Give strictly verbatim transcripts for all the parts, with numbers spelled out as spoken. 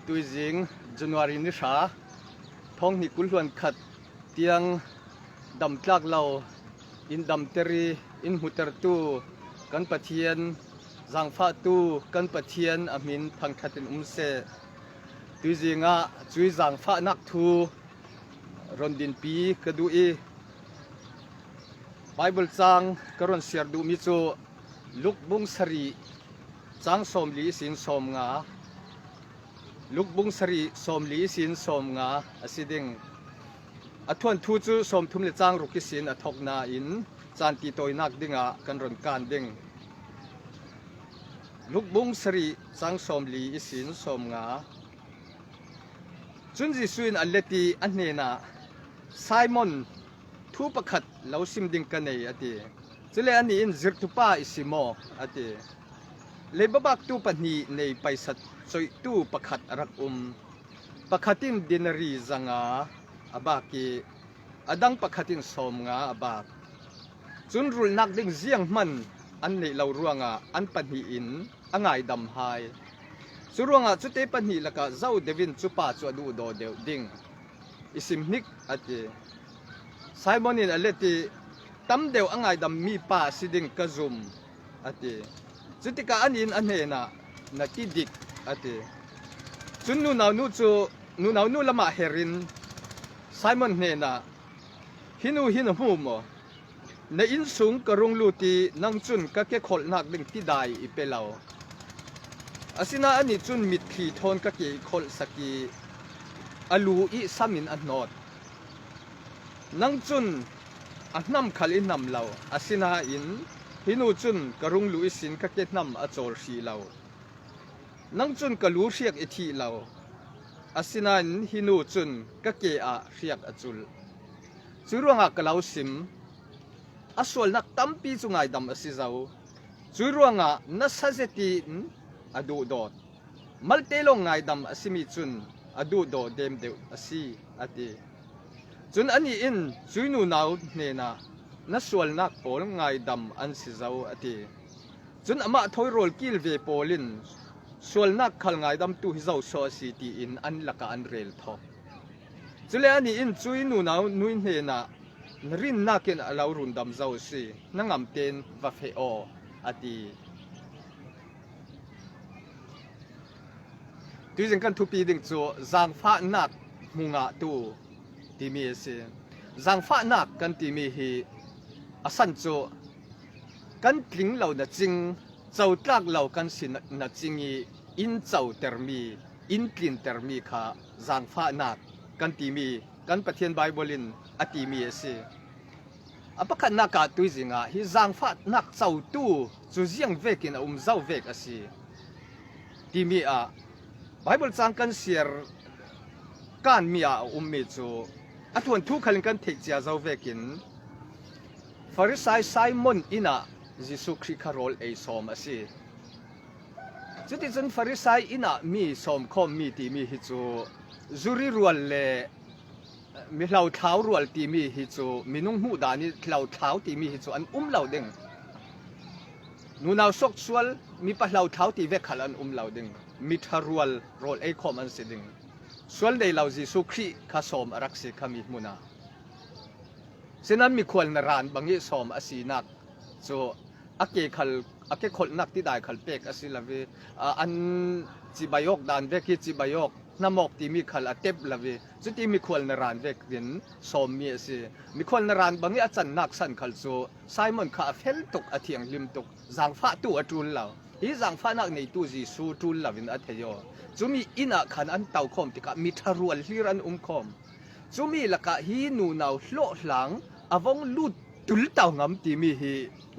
Tuizing January ni hra, thawng hnih kul hluan khat tiang damtlak lo, in damter i in hmutertu kan Pathian, zangfahtu kan Pathian a hmin thangthatin um seh. Tuizingah cui zangfahnak thu rawn dinpi ka duh i, Bible chang ka rawn siar duhmi chu Luk bung sarih chang sawmli ihsin sawmnga, Luk bung sarih sawmli ihsin sawmnga a si ding. A thuanthu chu sawmthum le chang ruk ihsin a thawkna in chan titawinak dingah kan rawn kan ding. Luk bung sarih chang sawmli ihsin sawmnga. Chun Jesuh in a let i a hnenah, "Simon, thu pakhat lo sim ding ka nei," a ti. Chule anih in, "Zirhtupa, i sim aw," a ti. "Leiba baktu pahnih nei paisa chawihtu pakhat a rak um. Pakhat in denari zanga a bak i, a dang pakhat in sawmnga a bak. Chun rulhnak ding ziang hman an neih lo ruangah an pahnih in a ngaidam hai. Chu ruangah chute pahnih lakah zo deuhin chu pa chu a duhdaw deuh ding. I sim hnik," a ti. Simon in a let i, "Tam deuh a ngaidam mi pa si ding ka zum," a ti. Chutikah anih in a hnenah, "Na ti dik," a ti. Chun nunau nu chu, nunau nu lamah herin Simon hnenah, "Hi nu hi na hmu maw? Na insung ka rung lut i nang chun ka ke khawlhnak ding tidai i pe lo. Asinain anih chun mitthli thawn ka ke i khawlhsak i a lu i samin a hnawt. Nang chun a hnam khal i hnam lo, asinain hi nu chun ka rung luh ihsin ka ke hnam a chawl hrih lo. Nang chun ka lu hriak i thih lo, asinain hi nu chun ka ke ah hriak a chulh. Chu ruangah ka lo sim, a sualnak tampi chu ngaidam a si zo. Chu ruangah nasa zetin a duhdawt. Malte lawng ngaidam a simi chun a duhdaw dem deuh a si," a ti. Chun anih in cui nunau hnenah, "Na sualnak pawl ngaidam an si zo," a ti. Chun amah thawi rawl kil ve pawl in, "Sualnak khal ngaidamtu hi zo saw a si?" tiin an lakah an rel thawk. Chule anih in cui nunau nu hnenah, "Na rinnakin a lo rundam zo a si, na ngamten va feh aw," a ti. Tuizing kan thupi ding chu zangfahnak hmu ngahtu timi a si. Zangfahnak kan timi hi a san chu kan tling lo na cing, cotlak lo kan si na, na cing i in cotermi, in tlintermi kha zangfahnak kan timi, kan Pathian Bible in a timi a si. A pakhatnak ah tuizing ah hi zangfahnak cotu chu ziang vekin a um zo vek a si timi ah Bible chang kan siar kanmi ah a ummi chu a thuanthu khalin kan theih cia zo vekin Farisai Simon inn ah Jesuh Khrih kha rawl ei sawm a si. Chuticun Farisai inn ah mi sawm khawmmi timi hi chu zuri rual le mi hlothlau rual timi hi chu, minung hmuh dan i hlothlau timi hi chu an um lo ding. Nunau sawksual, mipa hlothlau ti vek khal an um lo ding. Mi ṭha rual, rawl ei khawm an si ding. Sual nei lo Jesuh Khrih kha sawm a rak si kha mi hmun ah. Sinan mikhual na ran bang i sawm a sinak chu a ke khal, a ke khawlhnak tidai khal pek a si lo ve. A, an cibai awk dan vek hi cibai awk, hnam awk timi khal a tep lo ve. Chuti mikhual na ran vekin sawmmi a si. Mikhual na ran bang i a channak san khal chu Simon kha a fel tuk, a thianghlim tuk, zangfahtu a ṭul lo. Hi zangfahnak neitu Jesuh ṭul loin a thei aw. Chumi inn ah khan an to khawm tikah mi ṭha rual hlir an um khawm. Chumi lakah hi nunau hlawhhlang a vong lut tul tau ngam timi hi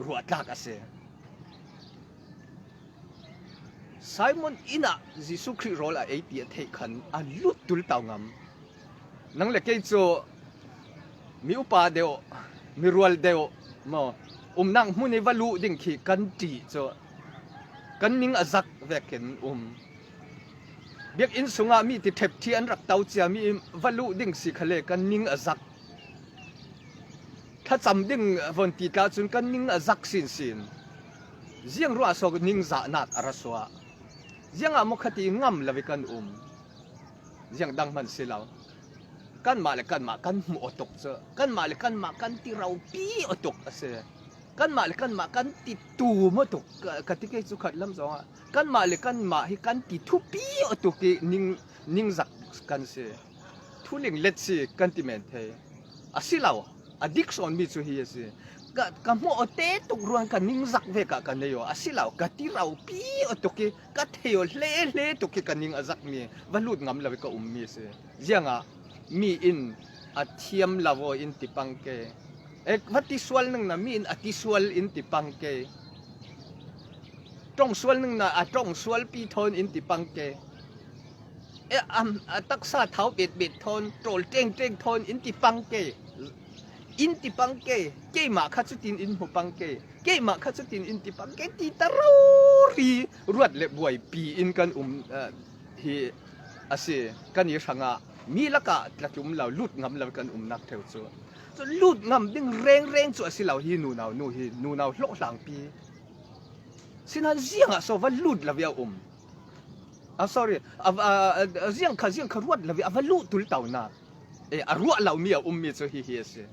ruahtlak a si. Simon inn ah Jesuh Khrih rawl a ei ti a theih khan a lut tul tau ngam. Nang le kei chu mi upa deuh, mi rual deuh maw, umnak hmun i va luh ding khi kan ṭih chu kan ning a zak vekin um. Biakinn sungah mi ti ṭhep ṭhi an rak to cia mi va luh ding si khale kan ning a zak. Thlacham ding von ti tla chun kan ning a zak sinsin. Ziang ruah saw ningzahnak a ra suah. Ziangah maw khati ngam lo i kan um. Ziang dang hman si lo. Kanmah le kanmah kan hmuh aw tuk cu, kanmah le kanmah kan ti ropi aw tuk a si. Kanmah le kanmah kan ti tum aw tuk, ka, ka ti kei cu khat lam zongah kanmah le kanmah hi kan ti thupi aw tuk i ning, ningzak kan si. Thuling let si kan ti men thei. A si lo, a dik sawnmi cu hi a si. Ka, ka hmuh aw te tuk ruang ka ningzak vek ah ka nei aw. A si lo, ka ti ropi aw tuk i ka thei aw hle hle tuk i ka ning a zakmi va lut ngam lo i ka ummi a si. Ziangah mi in a thiam lo aw in ti pang ke. E, va ti sual ningna mi in a ti sual in ti pang ke. Ṭong sual ningna a ṭong sualpi thawn in ti pang ke. E, a, a taksa thau bet bet thawn, ṭawl ṭeng ṭeng thawn in ti pang ke. In ti pang ke. Keimah kha cutin in hmu pang ke. Keimah kha cutin in ti pang ke. Ti ta rori ruat le buaipi in kan um, eh, hi a si. Kan i hrangah mi lakah tla tlum lo, lut ngam lo kan umnak ṭheu cu. Cu lut ngam ding rengreng cu a si lo hi nunau nu hi, nunau hlawh hlangpi. Sinain ziangah so va lut lo i a um? Ah, sorry, a, a, a, ziang kha, ziang kha ruat lo i a va luh tul taunak. E, a ruah lomi a ummi cu hihi a si.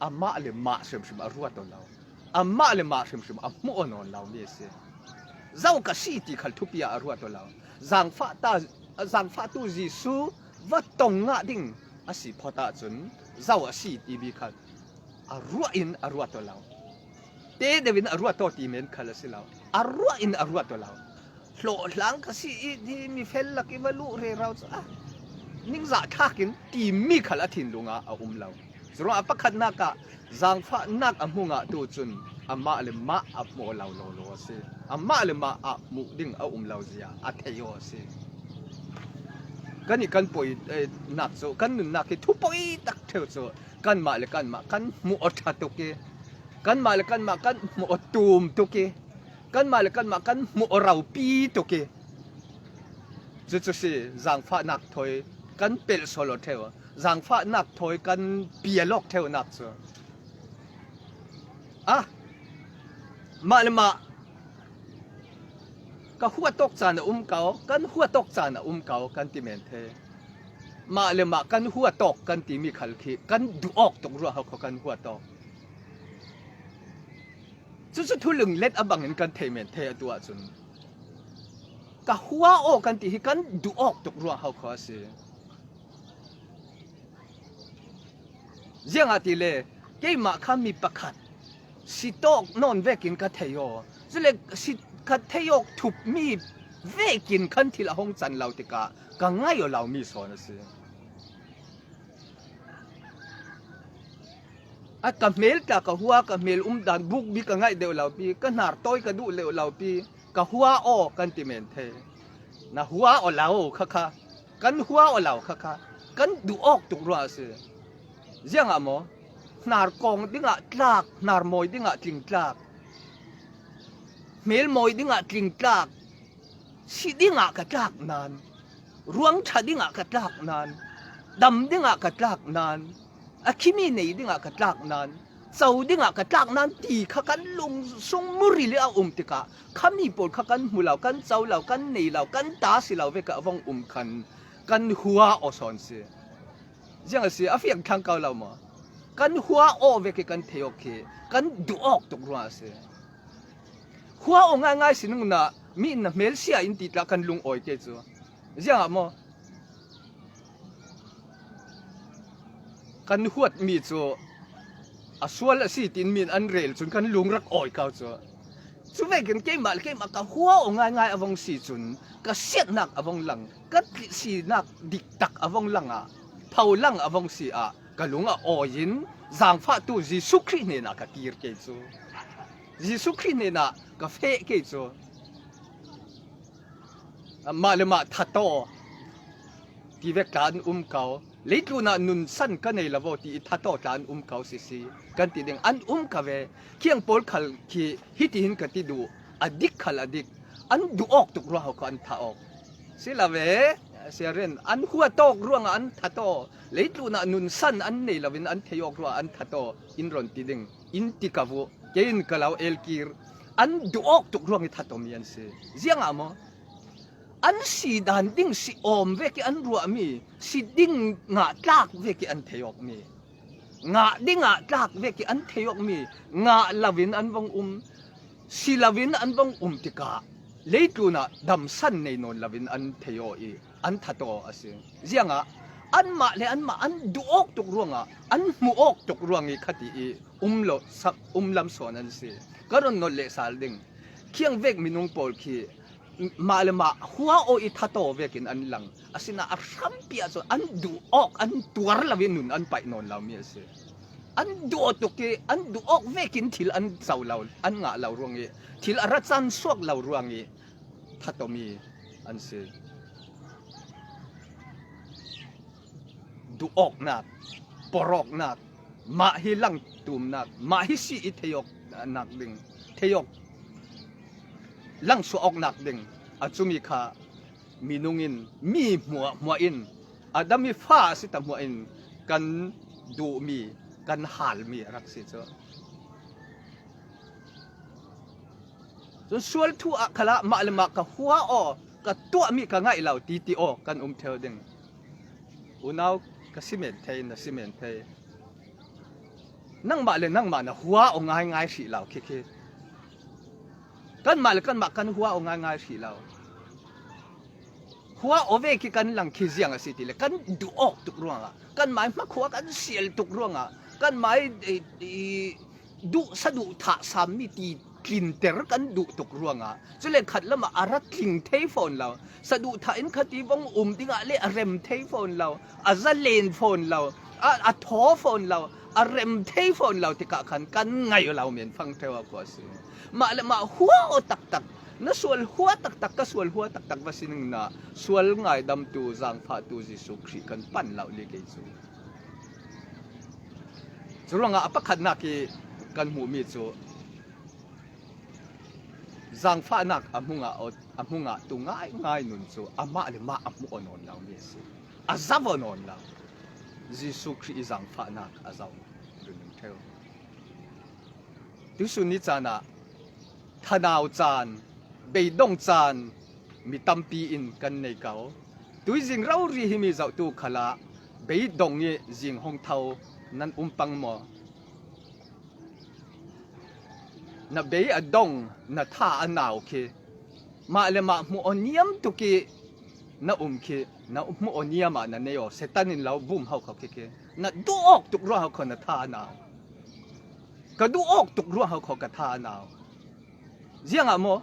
Amah le mah hrimhrim a ruat aw lo. Amah le mah hrimhrim a hmuh aw nawn lomi a si. Zo ka si ti khal thupi ah a ruat aw lo. Zangfah ta, zangfahtu Jesuh va tong ngah ding a si phawt ahcun zo a si timi kha a ruah in a ruat aw lo. Te deuh in a ruat aw ti men khal a si lo. A ruah in a ruat aw lo. Hlawhhlang ka si i hi mi fel lak i va luh rero cu, ah, ningzah thlak in timi khal a thinlung ah a um lo. Curuangah pakhatnak ah zangfahnak a hmu ngahtu cun amah le mah a hmuh aw lo lo lo a si. Amah le mah ah hmuh ding a um lo zia a thei aw a si. Kan i kan poi, eh, nak cu, kan nunnak hi thupawi tak ṭheu cu kanmah le kanmah kan hmuh aw ṭha tuk i, kanmah le kanmah kan hmuh aw tum tuk i, kanmah le kanmah kan hmuh aw ropi tuk i, cucu si zangfahnak thawi kan pelh sual aw ṭheu, zangfahnak thawi kan pial awk ṭheunak cu. Ah, mah le mah ka huat awk caan a um ko, kan huat awk caan a um ko kan ti men thei. Mah le mah kan huat awk kan timi khal khi kan duh awk tuk ruah hau kho kan huat awk. Cucu thuling let a bangin kan thei men thei a tu ahcun ka hua aw kan ti hi kan duh awk tuk ruah hau kho a si. Ziangahtile keimah kha mi pakhat si tawk nawn vekin ka thei aw. Cule si ka thei awk thupmi vekin khan thil a hong can lo tikah ka ngaih aw lomi sawn a si. A ka hmel tla ka hua, ka hmel umdan bukbi ka ngaih deuh lopi, ka hnar tawi ka duh deuh lopi, ka hua aw kan ti men thei. Na hua aw lo kha kha, kan hua aw lo kha kha, kan duh awk tuk ruah a si. Ziangah maw? Hnar kawng dingah tlak, hnar mawi dingah tling tlak, hmel mawi dingah tling tlak, si dingah ka tlak nan, ruang ṭha dingah ka tlak nan, dam dingah ka tlak nan, a khimi nei dingah ka tlak nan, co dingah ka tlak nan ti kha kan lungsung muril i a um tikah khami pawl kha kan hmu lo, kan co lo, kan nei lo, kan ta si lo vek a vong um khan kan hua aw sawn si. Ziang a si, a fiang thlang ko lo maw? Kan hua aw vek i kan thei awk khi kan duh awk tuk ruah a si. Hua aw ngaingai si nungna mi in na hmelsia in ti tla kan lung awi ke cu. Ziangah maw? Kan huatmi cu a sual a si tiin mi in an rel cun kan lung rak awi ko cu. Cuvekin keimah le keimah ka hua aw ngaingai a vong si cun ka siatnak a vong lang, ka sinak diktak a vong lang ah, pholang a vong si ah ka lung a awi in zangfahtu Jesuh Khrih hnenah ka kir ke cu. Jesuh Khrih hnenah ka feh ke cu. Mah le mah that aw ti vek tla an um ko. Leitlun ah nunsan ka nei lo ti i that aw tla an um ko sisi kan ti ding an um ka ve. Khiang pawl khal khi hitihin ka ti duh, a dik khal a dik, an duh awk tuk ruah hau kha an thah awk. Si lo ve, siarin an huat awk ruangah an that aw. Leitlun ah nunsan an nei loin an thei awk ruah an that aw in ron ti ding in ti ka vuh. Kei in ka lo elkir, an duh awk tuk ruang i that awmi an si. Ziangah maw? an si dan ding si awm vek i an ruahmi, si ding ngah tlak vek i an thei awkmi, ngah dingah tlak vek i an thei awkmi, ngah lovin an vong um, si lovin an vong um tikah leitlunah damsan nei nawn lovin an thei aw i an that aw a si. Ziangah anmah le anmah an duh awk tuk ruangah, an hmuh awk tuk ruang i khati i um lo, sa-, um lam sawn an si. Ka ron nolh leh sal ding, khiang vek minung pawl khi mah le mah hua aw i that aw vekin an lang. Asinah a hrampi ah cun an duh awk, an tuar lo i nun an paih nawn lo mi a si. An duh aw tuk i an duh awk vekin thil an co lo, an ngah lo ruang i, thil a ra can suak lo ruang i that awmi an si. Duh awknak, por awknak, mah hi lang tumnak, mah hi si i thei awknak ding, thei awk, langsuah awknak ding a cumi kha minung in, mi hmuahhmuah in, Adam i fa a si ta hmuah in kan duhmi, kan halmi a rak si cu. Cun sual thu ah khalah mah le mah ka hua aw, ka tuahmi ka ngaih lo ti ti aw kan um ṭheu ding. Unau, ka si men thei, na si men thei. Nangmah le nangmah na hua aw ngaingai hrih lo khi khi. Kanmah le kanmah kan hua aw ngaingai hrih lo. Hua aw vek i kan lang khi ziang a si ti le kan duh awk tuk ruangah, kanmah i hmakhua kan sial tuk ruangah, kanmah i, i, i duh saduh thah sammi ti tlinter kan duh tuk ruangah, cule khat lamah a ra tling thei fawn lo, saduh thah in khati vong um dingah le a rem thei fawn lo, a zalen fawn lo, a, a thaw fawn lo, a rem thei fawn lo tikah khan kan ngaih aw lo men fang ṭheu a khua a si. Mah le mah hua aw taktak, na sual hua taktak, ka sual hua taktak va si ning, na sual ngaidamtu, zangfahtu Jesuh Khrih kan pan lo li kei cu. Curuangah a pakhatnak i kan hmuhmi cu zangfahnak a hmu ngah aw, a hmu ngahtu ngaingai nun cu amah le mah a hmuh aw nawn lo mi a si. A zau aw nawn lo. Jesuh Khrih i zangfahnak a zau ringring ṭheu. Tuihsun ni caan ah thanau caan, beidong caan mi tampi in kan nei ko. Tuizing rori himi zohtu khalah beidong i zing hong tho nan um pang maw? Na bei a dong, na tha a nau khi mah le mah hmuh aw niam tuk i na um khi, na hmuh aw niam ah na nei aw, Satan in lo bum ho kho khi khi, na duh awk tuk ruang ho kho na tha a nau. Ka duh awk tuk ruang ho kho ka tha a nau. Ziangah maw?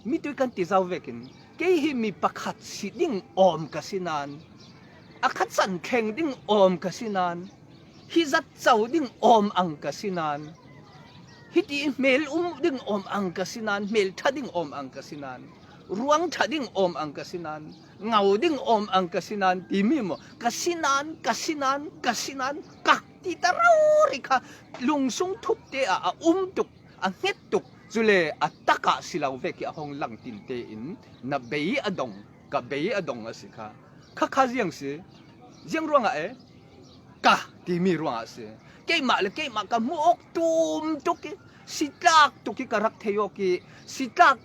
Mitui kan ti zau vekin, kei hi mi pakhat si ding awm ka si nain, a khat can thleng ding awm ka si nain, hi zat co ding awm ang ka si nain, hiti hmel um ding awm ang ka si nain, hmel ṭha ding awm ang ka si nain, ruang ṭha ding awm ang ka si nain, ngau ding awm ang ka si nain timi maw? Ka si nain, ka si nain, ka si nain, ka ti ta rori kha lungsung thupte ah a um tuk, a hnget tuk, cule a takah si lo vek i a hong lang tinte in na bei a dong, ka bei a dong a si kha. Kha kha ziang si, ziang ruangah e, ka timi ruangah si. Keimah le keimah ka hmuh awk tum tuk i, si tlak tuk i ka rak thei awk i, si tlak,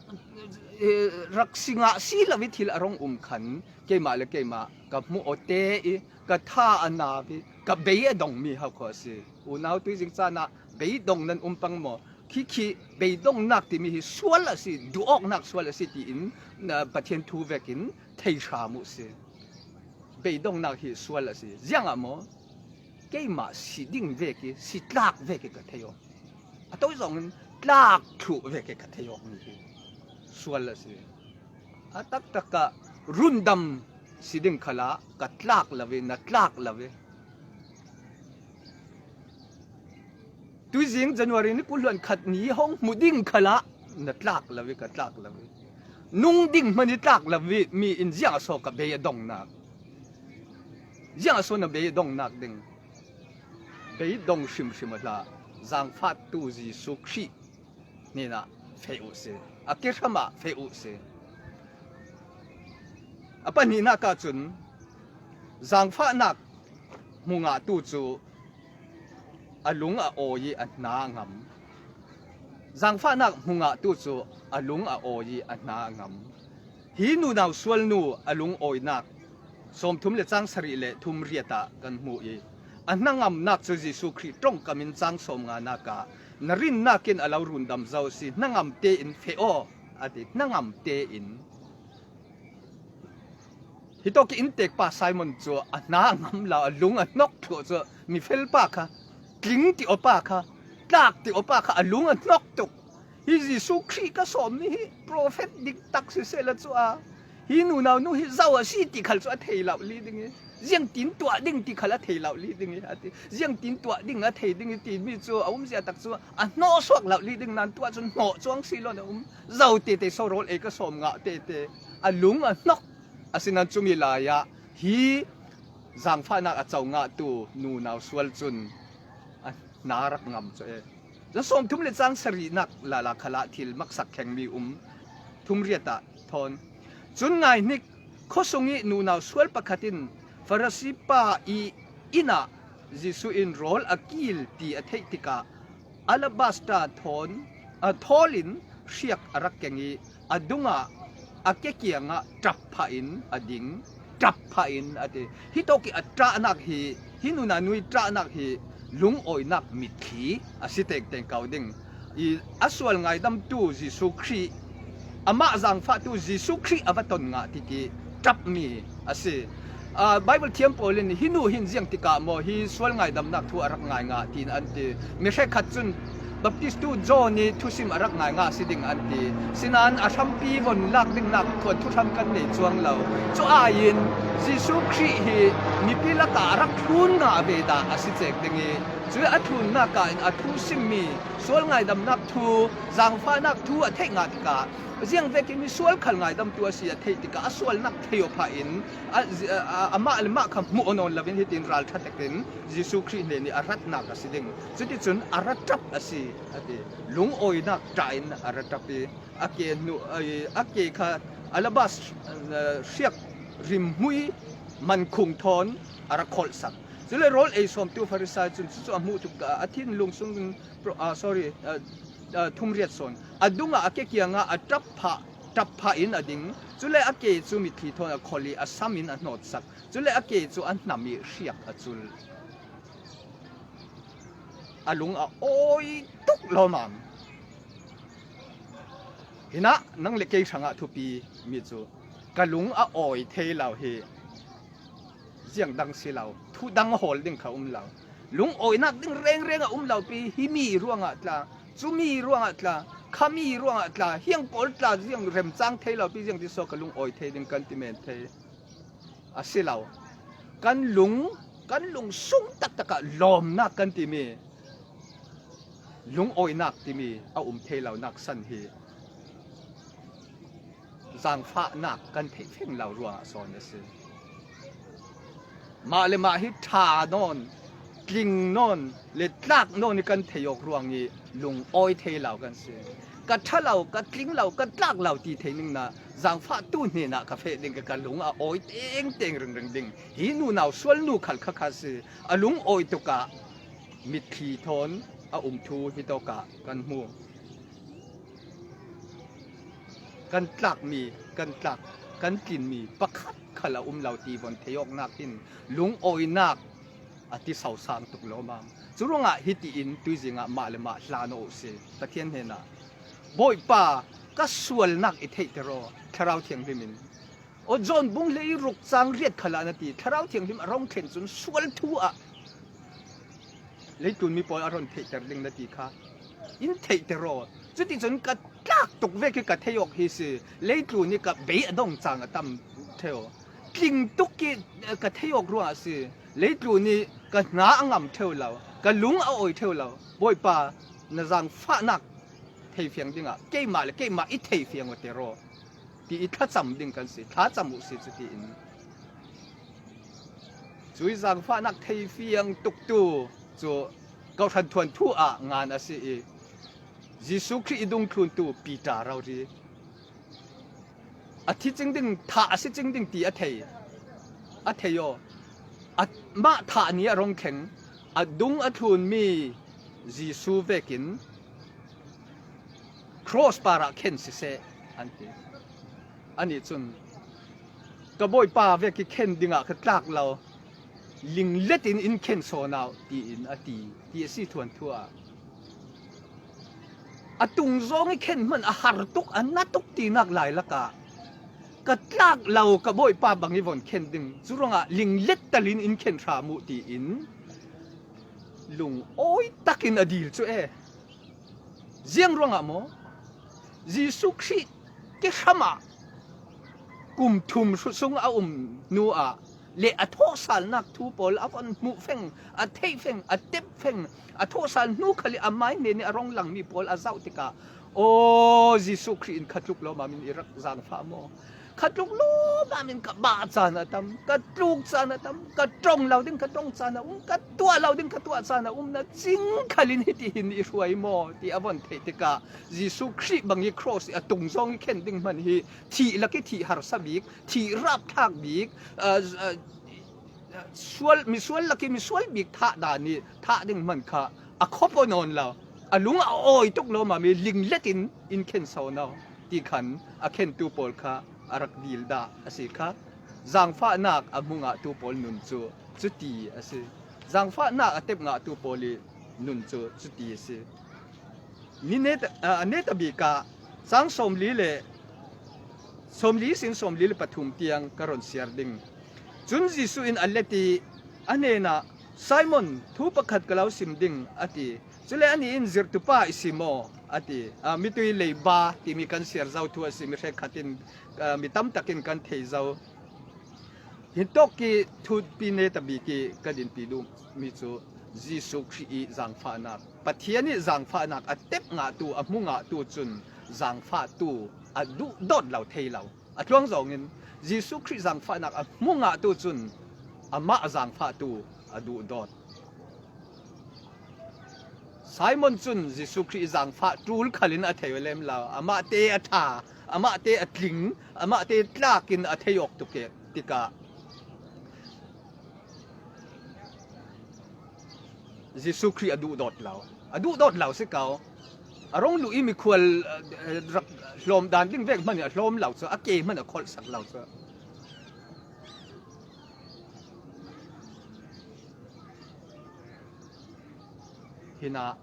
eh, rak si ngah si lo i thil a rong um khan, keimah le keimah ka hmuh awte i, ka tha a nau i, ka bei a dongmi ho kho a si. Unau, tuizing caan ah beidong nan um pang maw? Khi khi beidongnak timi hi sual a si, duh awknak sual a si tiin, na, Pathian thu vekin thei hram uh si. Beidongnak hi sual a si. Ziangah maw? Keimah si ding vek i, si tlak vek i ka thei aw. A to zongin tlak thluh vek i ka thei awk mi hi sual a si. A taktak ah rundam si ding khalah ka tlak lo i, na tlak lo i. Tuizing January ni kul hluan khat ni hong hmu ding khalah na tlak lo i, ka tlak lo i. Nung ding hmanh i tlak lo i mi in ziang a so ka bei a dongnak? Ziang a so na bei a dongnak ding? Bei dong hrimhrim a hlah. Zangfahtu Jesuh Khrih hnenah feh uh si. A kehram ah feh uh si. A pahnihnak ahcun zangfahnak hmu ngahtu cu a lung a awi i a hna a ngam. Zangfahnak hmu ngahtu cu a lung a awi i a hna a ngam. Hi nunau sualnu a lungawinak sawmthum le cang sarih le thum riatah kan hmu i, a hnangamnak cu Jesuh Khrih ṭongkam in cang sawmnganak ah, "Na rinnak in a lo rundam zo a si, hnangam tein feh aw," a ti, hnangam tein. Hitawk i inntekpa Simon cu a hna a ngam lo, a lung a hnok thluh cu, mi felpa kha, tling ti awpa kha, tlak ti awpa kha a lung a hnok tuk. Hi Jesuh Khrih ka sawmmi hi profet diktak sisehla cu a, hi nunau nu hi zo a si ti khal cu a thei lo li ding i, ziangtin tuah ding ti khal a thei lo li ding i, a ti. Ziangtin tuah ding a thei ding i timi cu a umzia tak cu a hnawh suak lo li ding nan tuah cun hnawh cuang si lo na um. Zo tete so rawl ei ka sawm ngah tete a lung a hnok. Asinan cumi lai-ah hi zangfahnak a co ngahtu nunau sual cun a hna rak ngam cu e. Zan sawmthum le cang sarihnak lala khalah thil maksak khengmi um. Thum riatah thawn. Cun ngaihnik, khuasung i nunau sual pakhat in Farasi pa i inn ah Jesuh in rawl a kil ti a theih tikah, alabasta thawn, a thawl in hriak a rak keng i, a dungah a ke kiangah ṭap phah in a ding, ṭap phah in a ti. Hitawk i a ṭahnak hi, hi nunau nu i ṭahnak hi lungawinak mitthli a si tengteng ko ding. I a sual ngaidamtu Jesuh Khrih, amah zangfahtu Jesuh Khrih a va ton ngah tiki ṭapmi a si. Aa, Bible thiam pawl in, "Hi nu hin ziang tikah maw hi sual ngaidamnak thu a rak ngai ngah?" tiin an ti. Mi hrekkhat cun, "Baptistu John i thusim a rak ngai ngah si ding," an ti. Sinain a hrampi von lak dingnak thuanthu hram kan nei cuang lo. Cu aiin Jesuh Khrih hi mipi lakah a rak thlun ngah ve dah a si cek ding i, cu a thlunnak ah in a thu simmi sual ngaidamnak thu, zangfahnak thu a theih ngah tikah, ziang vekin mi sual khal ngaidamtu a si a theih tikah, a sualnak thei aw phah in, a, a, a, amah le mah kha hmuh aw nawn loin hitin ralṭha tekin Jesuh Khrih hnen i a ratnak a si ding. Cuticun a ra ṭap a si, a ti. Lungawinak ṭah in a ra ṭap i, a ke hnu, a, a ke kha alabas, a, hriak rimhmui mankhung thawn a ra kholhsak. Cule rawl ei sawmtu Farisai cun cucu a hmuh tuk, a, a thinlung sung in, pro-, a, sorry, a, a, thum riat sawn. A dungah a ke kiangah a ṭap phah, ṭap phah in a ding. Cule a ke cu mitthli thawn a kholh i a sam in a hnawtsak. Cule a ke cu a hnam i hriak a cul. A lung a awi tuk lawmam. Hinah nang le kei hrangah thupi mi cu ka lung a awi thei lo hi ziang dang si lo, thu dang hawl ding kha um lo. Lungawinak ding rengreng a um lo pi, hi mi ruangah tla, cu mi ruangah tla, kha mi ruangah tla, hiang pawl tla ziang remcang thei lo pi, ziang ti saw ka lungawi thei ding kan ti men thei. A si lo. Kan lung, kan lung sung taktak ah lawmnak kan timi, lungawinak timi a um thei lonak san hi zangfahnak kan theih feng lo ruangah sawn a si. Mah le mah hi ṭha nawn, tling nawn le tlak nawn i kan thei awk ruang i lungawi thei lo kan si. Ka ṭha lo, ka tling lo, ka tlak lo ti thei ningna zangfahtu hnenah ka feh ding ka, ka lung a awi tengteng ringring ding. Hi nunau sual nu khal kha kha si. A lungawi tukah mitthli thawn a um thu hitawkah kan hmu. Kan tlakmi, kan tlak, kan tlinmi pakhat khal a um lo ti von thei awknak hin lungawinak a ti sosang tuk lawmam. Cu ruangah hitiin tuizingah mah le mah hlan aw uh si, Pathian hnenah, "Bawipa, ka sualnak i theihter aw," Thlarau Thianghlim in. Aw, John bung hleiruk cang riat khalah na ti, Thlarau Thianghlim a rong thlen cun sual thu ah leitlun mi pawl a ron theihter ding na ti kha in theihter aw. Cuticun ka tlak tuk vek i ka thei awk hi si, leitlun i ka bei a dong cang a tam theu. Tling tuk i ka thei awk ruangah si, leitlun i ka hna a ngam theu lo, ka lung a awi theu lo. Bawipa, na zangfahnak theifiang dingah keimah le keimah i theifiang awter aw, ti i thlacam ding kan si, thlacam uh si cutiin. Cui zangfahnak theifiang tuktu cu Kohhran thuanthu ah ngan a si i, Jesuh Khrih i dungthluntu Peter rori a thi cing ding, thah a si cing ding ti a thei, a thei aw. Amah thah ni a rong thleng, a dung a thlunmi Jesuh vekin cross parah khen siseh, an ti. Anih cun, "Ka Bawipa vek i khen dingah ka tlak lo, linglet in in khen sawn au," tiin a ti, ti a si thuanthu ah. A tung zawng i khen hman a har tuk, a na tuk tinak lai lakah, "Ka tlak lo, ka Bawipa bang i von khen ding, cu ruangah linglet tal in in khen hram uh," tiin lungawi takin a dil cu e. Ziang ruangah maw? Jesuh Khrih kehram ah kum thum sung a um hnu ah le a thawhsalnak thu pawl a von hmuh feng, a theih feng, a tep feng, a thawhsal hnu khal i a mai hnen i a rong langmi pawl a zauh tikah, "Aw, Jesuh Khrih in kha tluk lawmam in i rak zaangfah maw? Kha tluk lawmam in ka bah caan a tam, ka tluk caan a tam, ka ṭong lo ding ka ṭong caan a um, ka tuah lo ding ka tuah caan a um, na cing khal in hitihin i hruai maw?" ti a von theih tikah, Jesuh Khrih bang i cross i a tung zawng i khen ding hman hi thih lak i thih harsa bik, thih rapthlak bik, aa, aa, sual, misual lak i misual bik thah dan i thah ding hman kha a khawp aw nawn lo. A lung a awi tuk lawmam i linglet in in khen sawn au, ti khan a khentu pawl kha a rak dil dah a si kha. Zaangfahnak a hmu ngahtu pawl nun cu cuti a si. Zaangfahnak a tep ngahtu pawl i nun cu cuti a si. Ni neta, aa, a neta bik ah cang sawmli le, sawmli sin sawmli le pathum tiang ka ron siar ding. Cun Jesuh in a let i a hnenah, "Simon, thu pakhat ka lo sim ding," a ti. Cule anih in, "Zirhtupa i si maw?" a ti. Aa, mitui leiba timi kan siar zo thu a si, mi hrekkhat in, aa, mi tam takin kan thei zo. Hitawk i thupi neta bik i ka dinpi duhmi cu Jesuh Khrih i zaangfahnak, Pathian i zaangfahnak a tep ngahtu, a hmu ngahtu cun zaangfahtu a duhdawt lo thei lo. A tluang zawngin Jesuh Khrih zaangfahnak a hmu ngahtu cun amah a zaangfahtu a duhdawt. Simon cun Jesuh Khrih i zaangfah ṭul khal in a thei aw lem lo. Amahte a ṭha, amahte a tling, amahte tlak in a thei awk tuk e tikah, Jesuh Khrih a duhdawt lo. A duhdawt lo si ko. A rong luh i mikhual, eh, rak hlawm dan ding vek hmanh i a hlawm lo cu, a ke hmanh a kholhsak lo cu. Hinah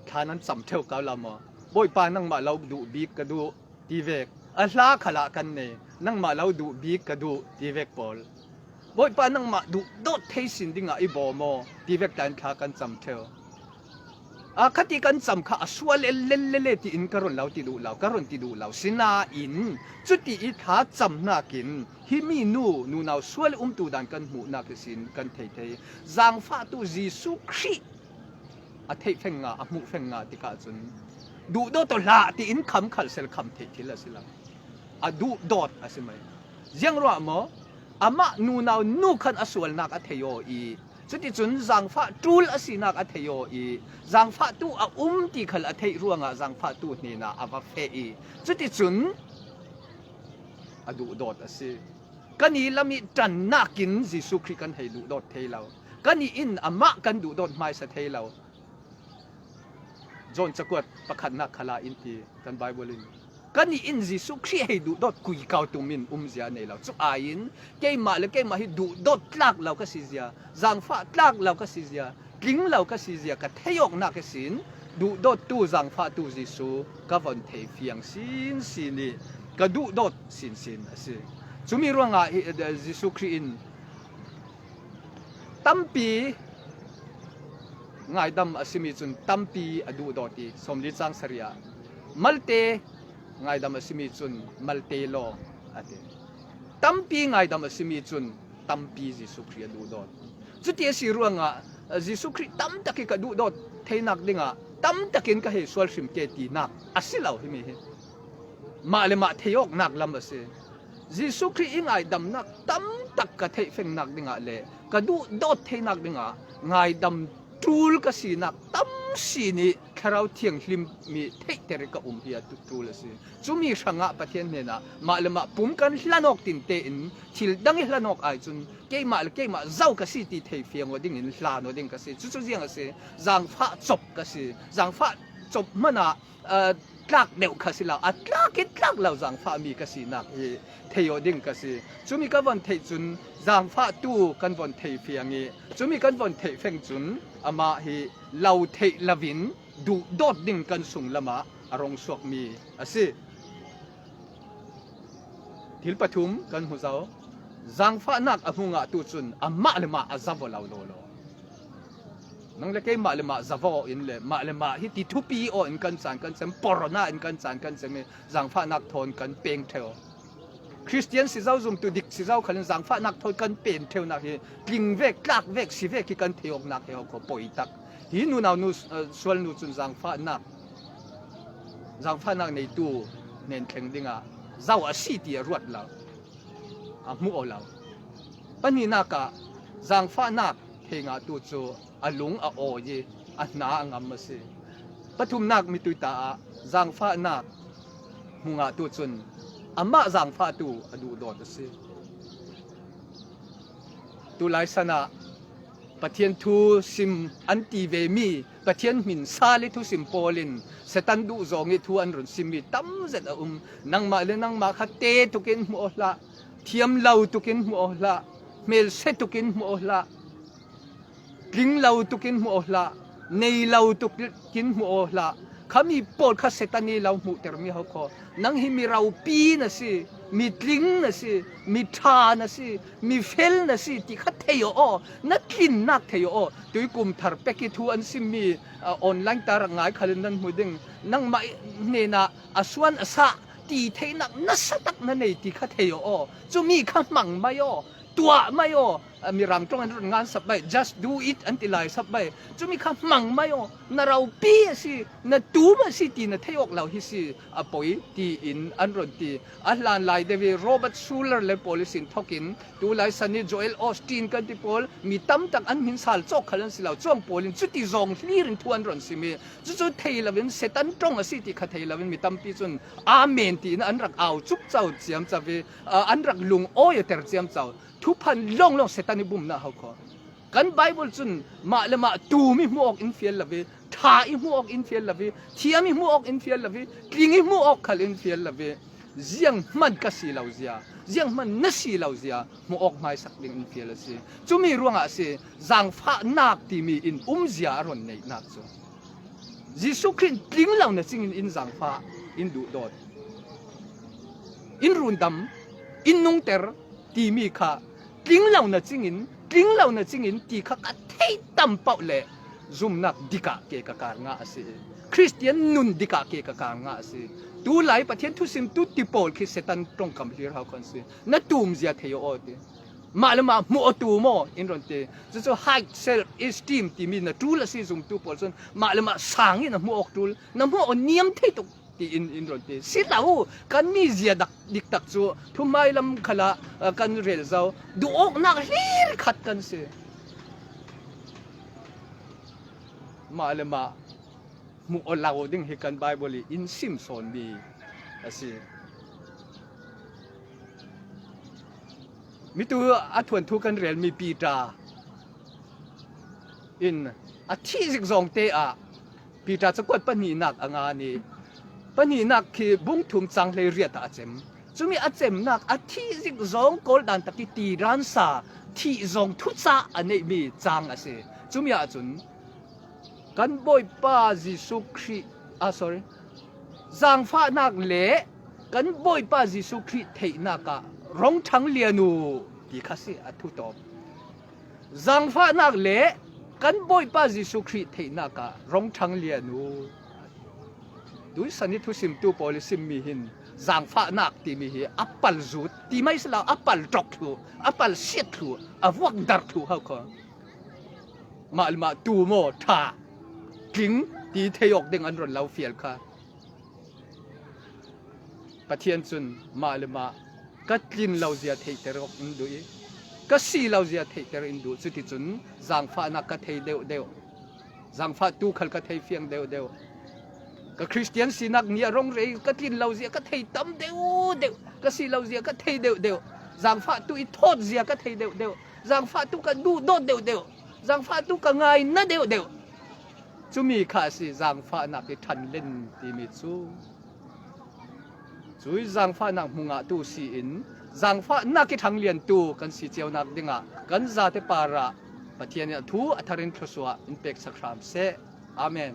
thla nan cam ṭheu ko lo maw? "Bawipa, nangmah lo duh bik ka duh," ti vek. A hla khalah kan nei, "Nangmah lo duh bik ka duh," ti vek pawl. "Bawipa, nangmah duhdawt thei sin dingah i bawm aw," ti vek tla in thla kan cam ṭheu. A khati kan cam kha a sual el lel lel e tiin ka ron lo ti duh lo, ka ron ti duh lo. Sinain cuti i thla cam hnakin himi nu, nunau sual umtu dan kan hmuhnak ihsin kan thei thei. Zaangfahtu Jesuh Khrih a theih feng nga, a hmuh feng nga tikah cun, "Duhdawt aw hlah," tiin kham khal sel kham theih thil a si lo. A duhdawt a si mai. Ziang ruah maw? Amah nunau nu khan a sualnak a thei aw i, cuticun zaangfah ṭul a sinak a thei aw i, zaangfahtu a um ti khal a theih ruangah zaangfahtu hnenah a va feh i, cuticun a duhdawt a si. Kan i lam i ṭannak in Jesuh Khrih kan hei duhdawt thei lo. Kan i in amah kan duhdawt hmaisa thei lo. John cakuat pakhatnak khalah in ti kan Bible in, kan i in Jesuh Khrih hei duhdawt kui kau tum in umzia nei lo. Cu ai in keimah le keimah hi duhdawt tlak lo ka sizia, zaangfah tlak lo ka sizia, tling lo ka sizia ka thei awknak ihsin duhdawttu zaangfahtu Jesuh ka von thei fiang sinsin i ka duhdawt sinsin a si. Cumi ruangah hi, eh, Jesuh Khrih in tampi ngaidam a simi cun tampi a duhdawt i, sawmli cang sarih ah, "Malte ngaidam a simi cun malte law," a ti. Tampi ngaidam a simi cun tampi Jesuh Khrih a duhdawt. Cuti a si ruangah, eh, Jesuh Khrih tamtak i ka duhdawt theinak dingah tamtakin ka hei sual hrim ke tinak a si lo himi hi. Mah le mah thei awknak lam a si. Jesuh Khrih i ngaidamnak tamtak ka theihfengnak dingah le ka duhdawt theinak dingah ngaidam ṭul ka sinak tam si nih Thlarau Thianghlim mi theihter i ka um hi a tu-, ṭul a si. Cumi hrangah Pathian hnenah mah le mah pum kan hlan awk tinte in thil dang i hlan awk ai cun keimah le keimah zo ka si ti thei fiang aw dingin hlan aw ding ka si. Cucu ziang a si, zaangfah cop ka si. Zaangfah cop hmanah, aa, tlak deuh kha si lo, a tlak in tlak lo zangfah mi ka sinak hi thei aw ding ka si. Cumi ka von theih cun zangfahtu kan von thei fiang ih, cumi kan von theih feng cun amah hi lo theih loin duhdawt ding kan sunglam ah a rung suakmi a si. Thil pathum kan hmu zo. Zangfahnak a hmu ngahtu cun amah le mah a zavo lo lawlaw. Nang le kei mah le mah zavo in le mah le mah hiti thupi aw in kan caan kan cem, porona in kan caan kan cem ih zangfahnak thawn kan peng ṭheu. Khristian si zo, zumtu dik si zo khalin zangfahnak thawn kan pen ṭheunak hi tling vek, tlak vek, si vek hi kan thei awknak hi a khaw poi tak. Hi nunau nu, eh, sual nu cun zangfahnak, zangfahnak neitu hnen thleng dingah zo a si ti a ruat lo, a hmu aw lo. Pahnihnak ah zangfahnak thei ngahtu cu a lung a awi ih a hna a ngam a si. Pathumnak mitui ta ah zangfahnak hmu ngahtu cun amah zangfahtu a duhdawt a si. Tulai san ah Pathian thu sim an ti vemi, Pathian hmin sal ih thusim pawl in Satan duhzawng ih thu an run simmi tam zet a um. Nangmah le nangmah kha te tukin hmuh aw hlah, thiam lo tukin hmuh aw hlah, hmelsia tukin hmuh aw hlah, tling lo tukin hmuh aw hlah, nei lo tukin hmuh aw hlah. Khami pawl kha Satan ih lo hmuhtermi ho khaw. Nang hi mi ropi na si, mi tling na si, mi ṭha na si, mi fel na si ti kha thei aw aw, na tlinnak thei aw aw. Tuikum thar pek ih thu an simmi, ah, online ta rak ngai khalin nan hmu ding. Nangmah hnenah a suan a sah ti theihnak nasa tak na nei ti kha thei aw aw. Cumi kha hmang mai aw, tuah mai aw. A, Mirang ṭawng an run ngan sap mai, "Just do it," an ti lai sap mai. Cumi kha hmang mai aw, na ropi a si, na tum a si ti na theih awk lo hi si a poi, tiin an run ti. A hlan lai deuh ih Robert Schuller le pawl ihsin thokin tulai san ih Joel Osteen kan ti pawl, mi tamtak an hmin sal cawk khal an si lo, cuang pawl in cuti zawng hlir in thu an run sim ih, cucu thei loin Satan ṭong a si ti kha thei loin mi tampi cun amen tiin an rak au cupco ciamco ih, a, an rak lungawi a ter ciamco. Thuphan lawnglawng Satan ih bumnak ho khaw. Kan Baibal cun mah le mah tum ih hmuh awk in fial lo ih, ṭha ih hmuh awk in fial lo ih, thiam ih hmuh awk in fial lo ih, tling ih hmuh awk khal in fial lo ih, zianghman ka si lo zia, zianghman na si lo zia hmuh awk hmaisak ding in fial a si. Cumi ruangah a si, zangfahnak timi in umzia a run neihnak cu. Jesuh Khrih tling lo na cingin in zangfah, in duhdawt, in rundam, in nungter timi kha tling lo na cingin, tling lo na cingin ti kha ka theih tam pauh le zumnak dikah ke ka kar ngah a si. Khristian nun dikah ke ka kar ngah a si. Tulai Pathian thusimtu ti pawl khi Satan ṭongkam hlir hau khan si. Na tumzia thei aw ti. Mah le mah hmuh aw tum aw in run ti. Cucu high self esteem timi na ṭul a si zumtu pawl cun mah le mah sang in a hmuh awk ṭul, na hmuh aw niam thei tuk tiin in run ti. Si lo, kan mizia dak, diktak cu thuhmai lam khalah, ah, kan rel zo. Duhawknak hlir khat kan si. Mah le mah hmuh aw lo ding hi kan Baibal ih in sim sawnmi a si. Mitu a thuanthu kan relmi Piter in a thih zik zawngte ah Piter cakuat pahnihnak a ngan ih, pahnihnak khi bung thum cang hleiriat ah a cem. Cumi a cemnak a thih zik zawng kawl dan tak ih tiransa thih zawng thucah a neihmi cang a si. Cumi ahcun kan Bawipa Jesuh Khrih, ah, sorry, zangfahnak le kan Bawipa Jesuh Khrih theihnak ah rung ṭhang lian uh ti kha si a thu tawp. Zangfahnak le kan Bawipa Jesuh Khrih theihnak ah rung ṭhang lian uh. Tuisan ih thusimtu pawl ih simmi hin zangfahnak timi hi a pal zut ti mai si lo, a pal ṭok thluh, a pal siat thluh, a vuak darh thluh hau kha. Mah le mah tum aw, ṭha, tling ti thei awk ding an run lo fial kha. Pathian cun mah le mah ka tlin lo zia theihter awk in duh ih, ka si lo zia theihter in duh. Cuticun zangfahnak ka thei deuhdeuh, zangfahtu khal ka thei fiang deuhdeuh. Ka Khristian sinak ni a rung rei ka tlin lo zia ka thei tam deuhdeuh, ka si lo zia ka thei deuhdeuh. Zangfahtu ih thawt zia ka thei deuhdeuh, zangfahtu ka duhdawt deuhdeuh, zangfahtu ka ngaina deuhdeuh. Cumi kha a si zangfahnak ih ṭhanlen timi cu. Cui zangfahnak hmungah tu si in zangfahnak i ṭhangliantu kan si cionak dingah kan zate parah Pathian in a thu a tharin thluasuah in peksak hram seh. Amen.